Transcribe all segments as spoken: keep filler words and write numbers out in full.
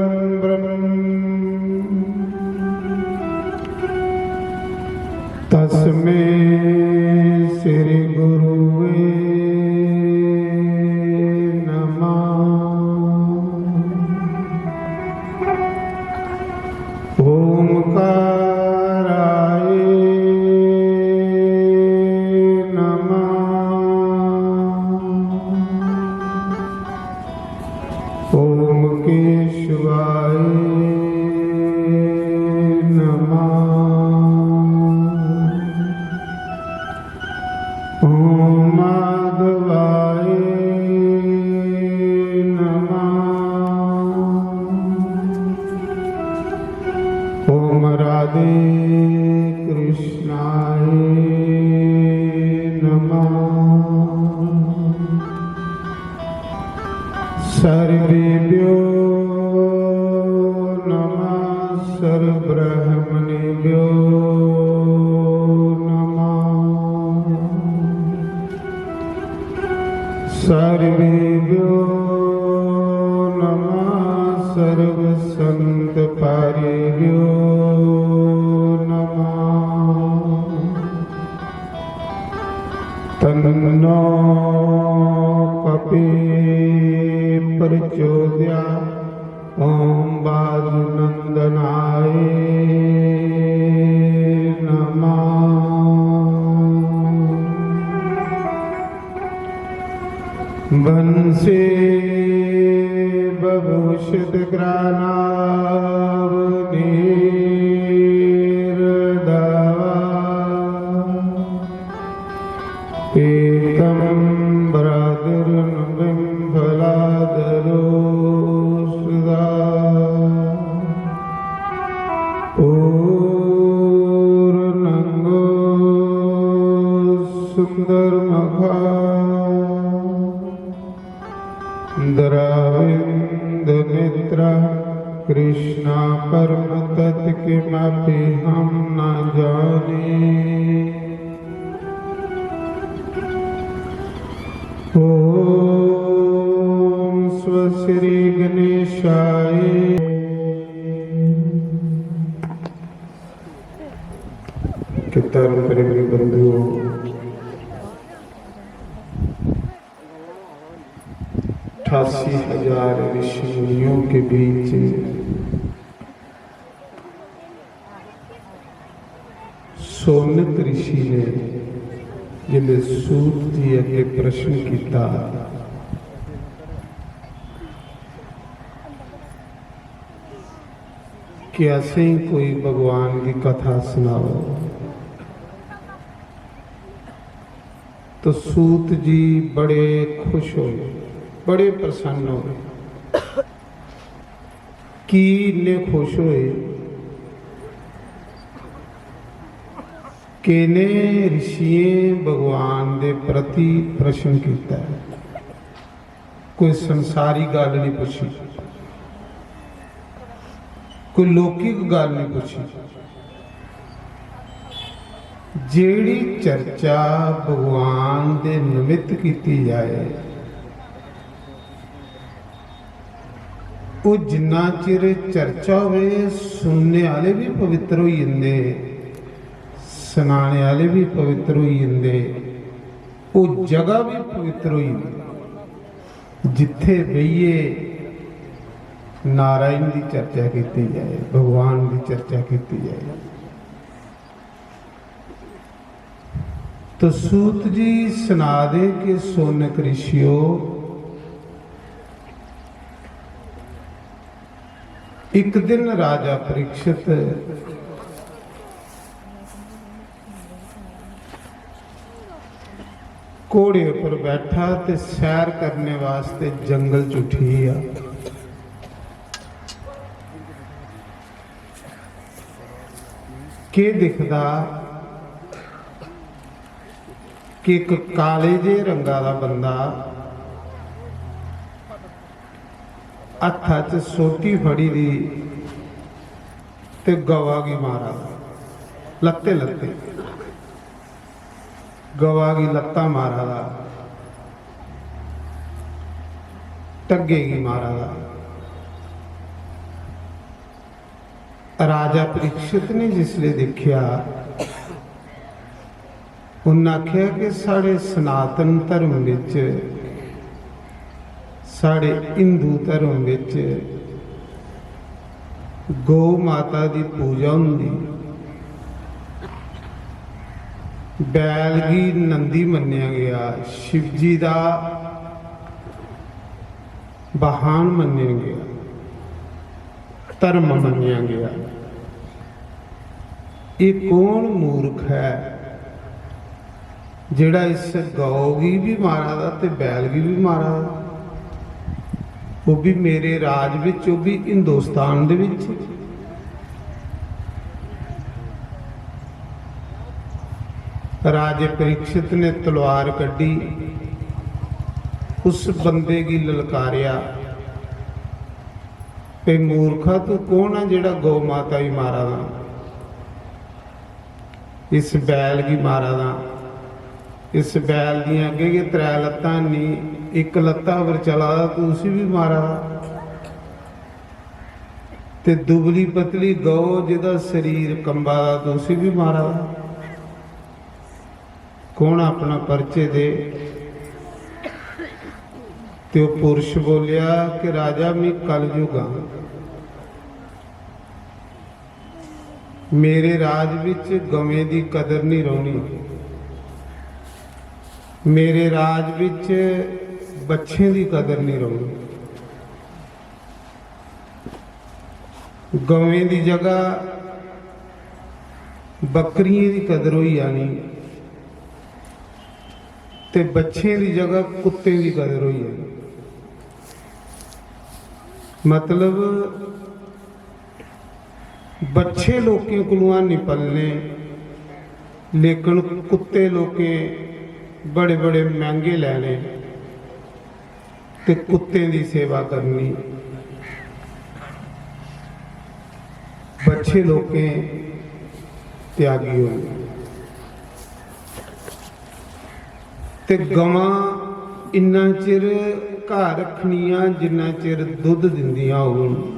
ब्रह्म तस्मै श्री गुरुवे नमः। ओंकाराय नमः। ओम केशवाय नमः। ओम माधवाय नमः। ओम राधे कृष्णाय नमः। सर्वेभ्यो नमः, सर्वब्राह्मणेभ्यो नमः। सर्वेभ्यो नमः, सर्वसंत पारेभ्यो नमः। तन्नो पपे प्रचोदया। ओम वायुनंदनाय नमः। वंशी विभूषित पीतम्बरादिर्निभम्फलाधरो सदा। पूर्णाङ्गो सुन्दरमुखा द्रविन्द नेत्र कृष्णा परम तत्व किमपि हम न जाने। ओम स्व श्री गणेशाय। कि धर्म प्रेमी बंधुओं, अठासी हजार ऋषि मुनियों के बीच सौनक ऋषि ने जिसले सूत जी अगे प्रश्न किया कि असें कोई भगवान की कथा सुनाओ, तो सूत जी बड़े खुश हुए, बड़े प्रसन्न हुए। की इन्ने खुश हुए? किने ऋषियें भगवान दे प्रति प्रश्न किया है? कोई संसारी गल नहीं पूछी, कोई लौकिक गल नहीं पूछी। जेड़ी चर्चा भगवान दे निमित्त कीती जाए, वो जिन्ना चिर चर्चा होवे, सुनने आले भी पवित्र होई जंदे, सनाने आले भी पवित्र होई जंदे, वो जगह भी पवित्र होई जंदी, जित्थे बेहिये नारायण दी चर्चा कीती जाए, भगवान दी चर्चा कीती जाए। तो सूत जी सुना दे कि सौनक ऋषियो, एक दिन राजा परीक्षित घोड़े पर बैठा ते सैर करने वास्ते जंगल च उठी गया। के दिखदा कि एक काले जे रंगा दा बंदा हत्था च सोटी फड़ी दी ते गवा गी मारा दा, लत्ते लत्ते गवा गी लत्ता मारा दा, टग्गे गी मारा दा। राजा परीक्षित ने जिसले दिक्खेआ, उन्नै आखेआ कि साढ़े सनातन धर्म बिच, साढ़े हिंदू धर्म बिच गौ माता दी पूजा होंदी, बैल गी नंदी मन्नेआ गेआ, शिवजी दा वाहन मन्नेआ गेआ, धर्म मन्नेआ गेआ। एह् कौन मूर्ख ऐ जेह्ड़ा इस गौ गी बी मारा दा ते बैल गी बी मारा दा? ओह् बी मेरे राज बिच, ओह् बी हिंदुस्तान दे बिच। राजे परीक्षित ने तलवार कड्ढी, उस बंदे गी ललकारेआ, "भई मूर्खा, तू कौन ऐ जेह्ड़ा गौ माता गी मारा दा, इस बैल गी मारा दा? इस बैल दियां अग्गें गै त्रै लत्तां न, इक लत्ता पर चला दा, तू उसी बी मारा दा। ते दुबली पतली गौ, जेह्दा शरीर कंबा दा, तू उसी बी मारा दा। कौन अपना परिचय दे?" ते ओह् पुरुष बोलेआ कि "राजा, मी कलयुग आं। मेरे राज बिच गवें दी कदर नहीं रौहनी, मेरे राज बिच बच्छें दी कदर नहीं रौहनी। गवें दी जगह बकरियें दी कदर होई जानी ते बच्छें दी जगह कुत्तें दी कदर होई जानी।" मतलब, बच्छे लोकें कोलुआं निं पलने, लेकिन कुत्ते लोकें बड़े-बड़े मैंह्गे लैने ते कुत्तें दी सेवा करनी। बच्छे लोकें त्यागी होने। ते गवां इन्ना चिर घर रक्खनियां जिन्ना चिर दुद्ध दिंदियां होन।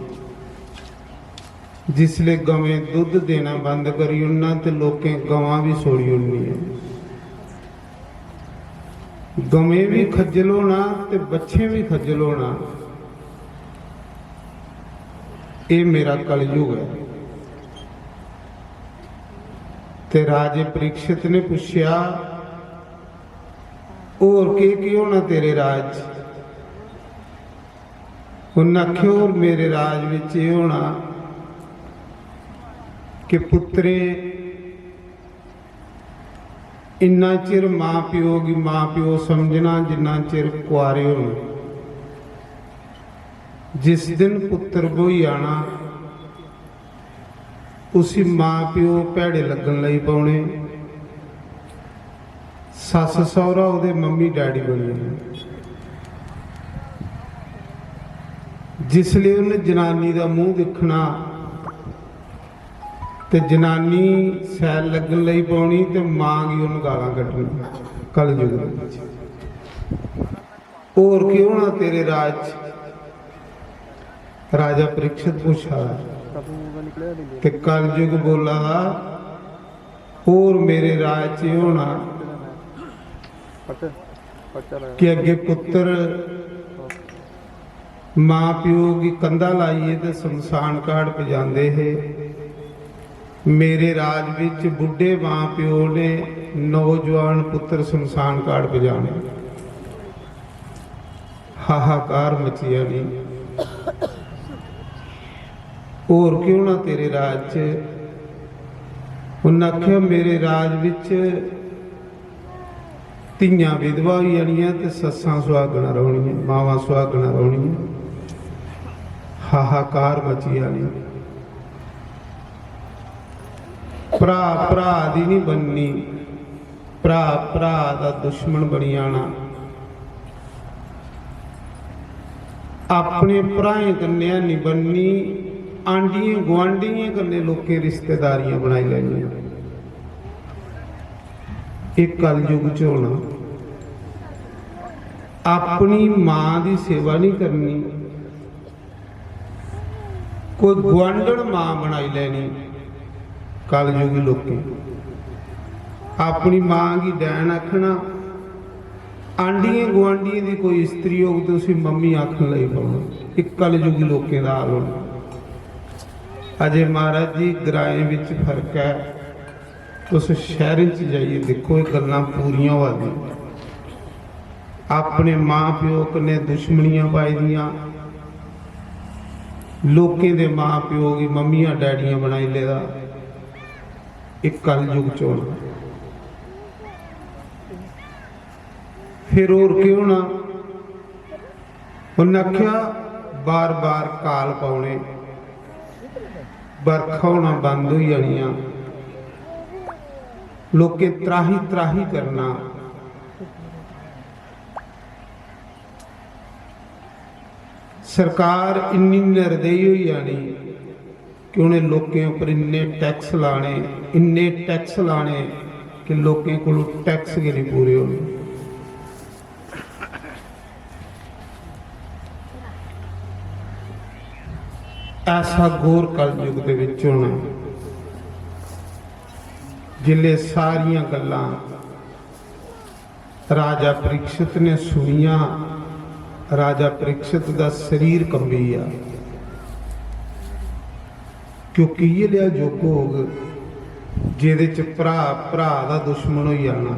जिसले गवें दुद्ध देना बंद करी ओड़ना ते लोकें गवां बी छोड़ी ओड़नियां। गवें बी खज्जल होना ते बच्छें बी खज्जल होना। एह् मेरा कलयुग ऐ। ते राजे परीक्षित ने पुच्छेआ, "होर केह् केह् होना तेरे राज च?" उन्नै आखेआ, "होर मेरे राज बिच एह् होना कि पुत्तरें इन्ना चिर मां प्यो गी मां प्यो समझना जिन्ना चिर कुआरे होन। जिस दिन पुत्तर ब्होई आना, उसी मां प्यो भैड़े लग्गन लगी पौने, सस्स सौह्रा ओह्दे मम्मी डैडी बनी जाने। जिसलै उन्न जनानी दा मूंह दिक्खना ते जनानी सैल लग्गन लगी पौनी ते मां गी उन्न गालां कड्ढनियां।" कलयुग दे बिच होर केह् होना तेरे राज च? राजा परीक्षित पुच्छा दा। ते कलयुग बोला दा, "होर मेरे राज च एह् होना कि अग्गे पुत्तर मां प्यो गी कंधा लाइयै ते शमशान घाट पजांदे हे। मेरे राज बिच बुड्ढे मां प्यो ने नौजवान पुत्तर शमशान घाट पजाने।" हाहाकार मची जानी। "होर केह् होना तेरे राज च?" उन्नै आखेआ, "मेरे राज बिच धियां विधवा होई जानियां ते सस्सां सुहागनां रौह्नियां, मावां सुहागनां रौह्नियां।" हाहाकार मची जानी। भ्राऽ भ्राऽ दी निं बननी, भ्राऽ भ्राऽ दा दुश्मन बनी जाना। अपने भ्राएं कन्नै निं बननी, आंढियें गुआंढियें कन्नै लोकें रिश्तेदारियां बनाई लैनियां। एह् कलयुग च होना। अपनी मां दी सेवा निं करनी, कोई गुआंढन मां बनाई लैनी। कलयुगी लोकें अपनी मां गी डैन आखना, आंढियें गुआंढियें दी कोई स्त्री होग ते उसी मम्मी आखन लगी पौना। एह् कलयुगी लोकें दा हाल होना। अजय महाराज जी, ग्राएं बिच फर्क ऐ, तुस शैह्रें च जाइयै दिक्खो, एह् गल्लां पूरियां होआ दियां। अपने मां प्यो कन्नै दुश्मनियां पाई दियां, लोकें दे मां प्यो गी मम्मियां डैडियां बनाई लेदा। एह् कलयुग च होना। फिर होर केह् होना? उन्नै आखेआ, बार बार काल पौने, बरखा होना बंद होई जानियां, लोकें त्राही त्राही करना। सरकार इन्नी निर्दयी होई जानी कि उ'नें लोकें उप्पर इन्ने टैक्स लाने, इन्ने टैक्स लाने कि लोकें कोलों टैक्स गै निं पूरे होने। ऐसा घोर कलयुग दे विच होना, जिल्ले सारियां गल्लां राजा परीक्षित ने सुनिया, राजा परीक्षित दा शरीर कंबी गया, क्योंकि इ'यै नेहा युग होग जेह्दे च भ्रा भ्रा दा दुश्मन होई जाना,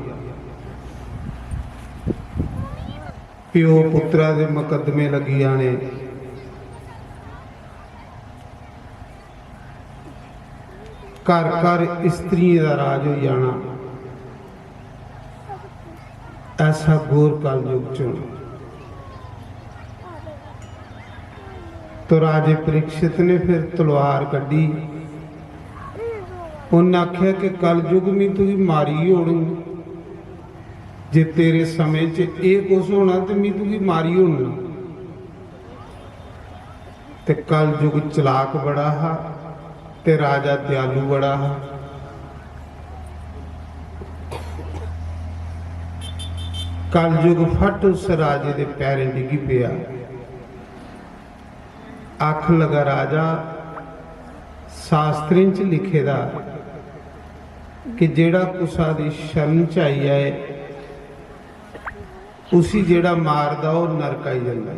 प्यो पुत्रा दे मुकदमे लग्गी जाने, घर घर स्त्रियें दा राज होई जाना। ऐसा घोर कलयुग च होना। तो राजे परीक्षित ने फिर तलवार कड्ढी। उन्नै आखेआ कि कलयुग, में तुगी मारी ओड़ङ। जे तेरे समें च एह् कुछ होना ते में तुगी मारी ओड़ना। ते कलयुग चलाक बड़ा हा ते राजा दयालु बड़ा हा। कलयुग फट उस राजे दे पैरें डिग्गी पेआ। आखन लगा, राजा, शास्त्रें च लिखे दा कि जेह्ड़ा कुसा दी शरण च आई जाए, उसी जेह्ड़ा मारदा, ओह् नरक आई जंदा।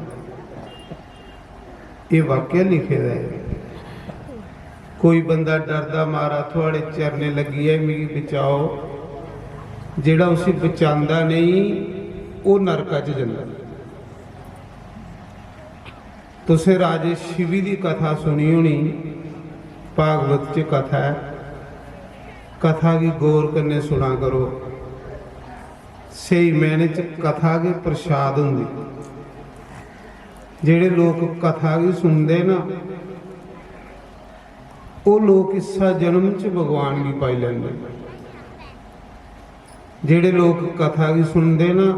एह् वाक्य लिखे दा ऐ। कोई बंदा डरदा मारा थुआड़े चरणें लग्गी जाए, मिगी बचाओ, जेह्ड़ा उसी बचांदा नेईं, ओह् नरका च जंदा। तुसें राजे शिवी दी कथा सुनी होनी, भागवत च कथा ऐ। कथा गी गौर कन्नै सुना करो। स्हेई मैह्ने च कथा गै प्रसाद होंदी। जेह्ड़े लोक कथा गी सुनदे ना, ओह् लोक इस्सा जन्म च भगवान गी पाई लैंदे। जेह्ड़े लोक कथा गी सुनदे ना,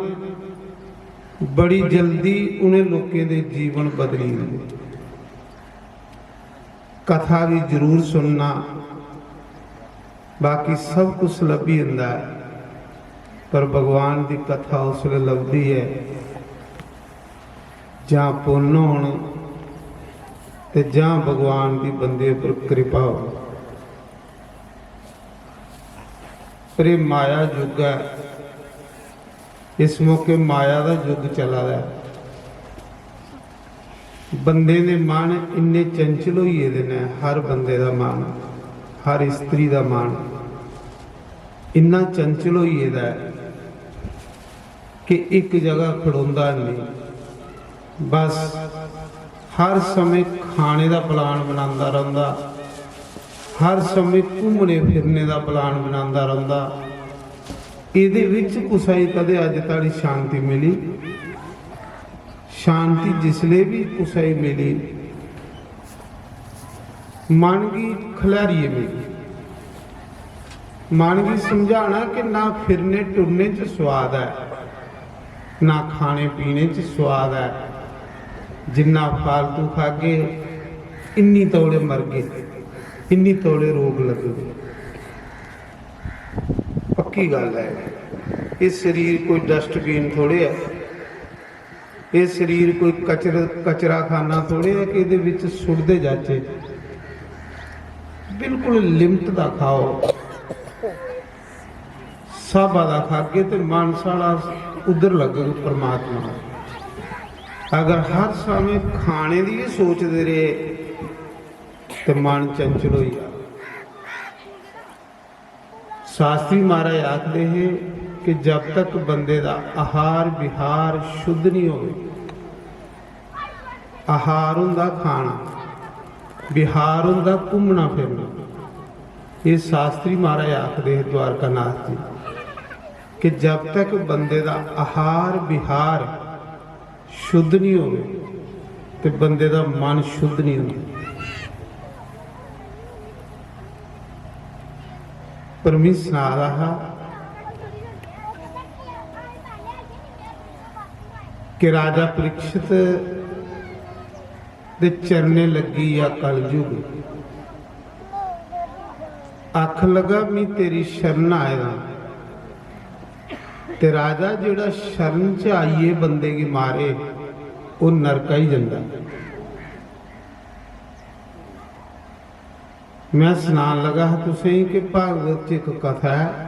बड़ी जल्दी उ'नें लोकें दे जीवन बदली जंदे। कथा गी जरूर सुनना, बाकी सब कुछ लब्भी जंदा ऐ, पर भगवान दी कथा उसलै लभदी ऐ जां पुन्न होन ते जां भगवान दी बंदे उप्पर कृपा हो। पर एह् माया युग ऐ, इस मौके माया दा युग चला दा ऐ। बंदे दे मन इन्ने चंचल होई गेदे न, हर बंदे दा मन, हर स्त्री दा मन इन्ना चंचल होई गेदा ऐ कि इक जगह खड़ोंदा नेईं। बस हर समें खाने दा प्लान बनांदा रौंह्दा, हर समें घूमने फिरने दा प्लान बनांदा रौंह्दा। एह्दे बिच कुसै गी कदें अज्ज धोड़ी शांति मिली? शांति जिसलै बी कुसै गी मिली, मन गी खलैरियै मिली। मन गी समझाना कि ना फिरने टुरने च सोआद ऐ, ना खाने पीने च सोआद ऐ। जिन्ना फालतू खागे, इन्नी तौले मरगे, इन्नी तौले रोग लगगे। पक्की गल्ल ऐ, एह् शरीर कोई डस्टबिन थोड़े ऐ। एह् शरीर कोई कचर-, कचरा खाना थोड़े ऐ कि एह्दे बिच सुट्टदे जाचै। बिल्कुल लिमिट दा खाओ। स्हाबा दा खागे ते मन साढ़ा उद्धर लग्गग परमात्मा। अगर हर समें खाने दी गै सोचदे रेह् ते मन चंचल होई जा। शास्त्री महाराज आखदे हे कि जब तक बंदे दा आहार विहार शुद्ध नहीं होवे, आहार होंदा खाना, विहार होंदा घूमना फिरना। ये शास्त्री महाराज आखदे हे द्वारकानाथ जी कि जब तक बंदे दा आहार विहार शुद्ध नहीं होवे ते बंदे दा मन शुद्ध नहीं होंदा। पर मी सना दा हा कि राजा परीक्षित दे चरणें लग्गी आ कलयुग। आखन लगा, "मी तेरी शरण आए दा।" ते राजा, जेह्ड़ा शरण च आइयै बंदे गी मारे, ओह् नरका ही जंदा। मैं सनान लगा हा तुसेंगी कि भागवत च इक कथा ऐ,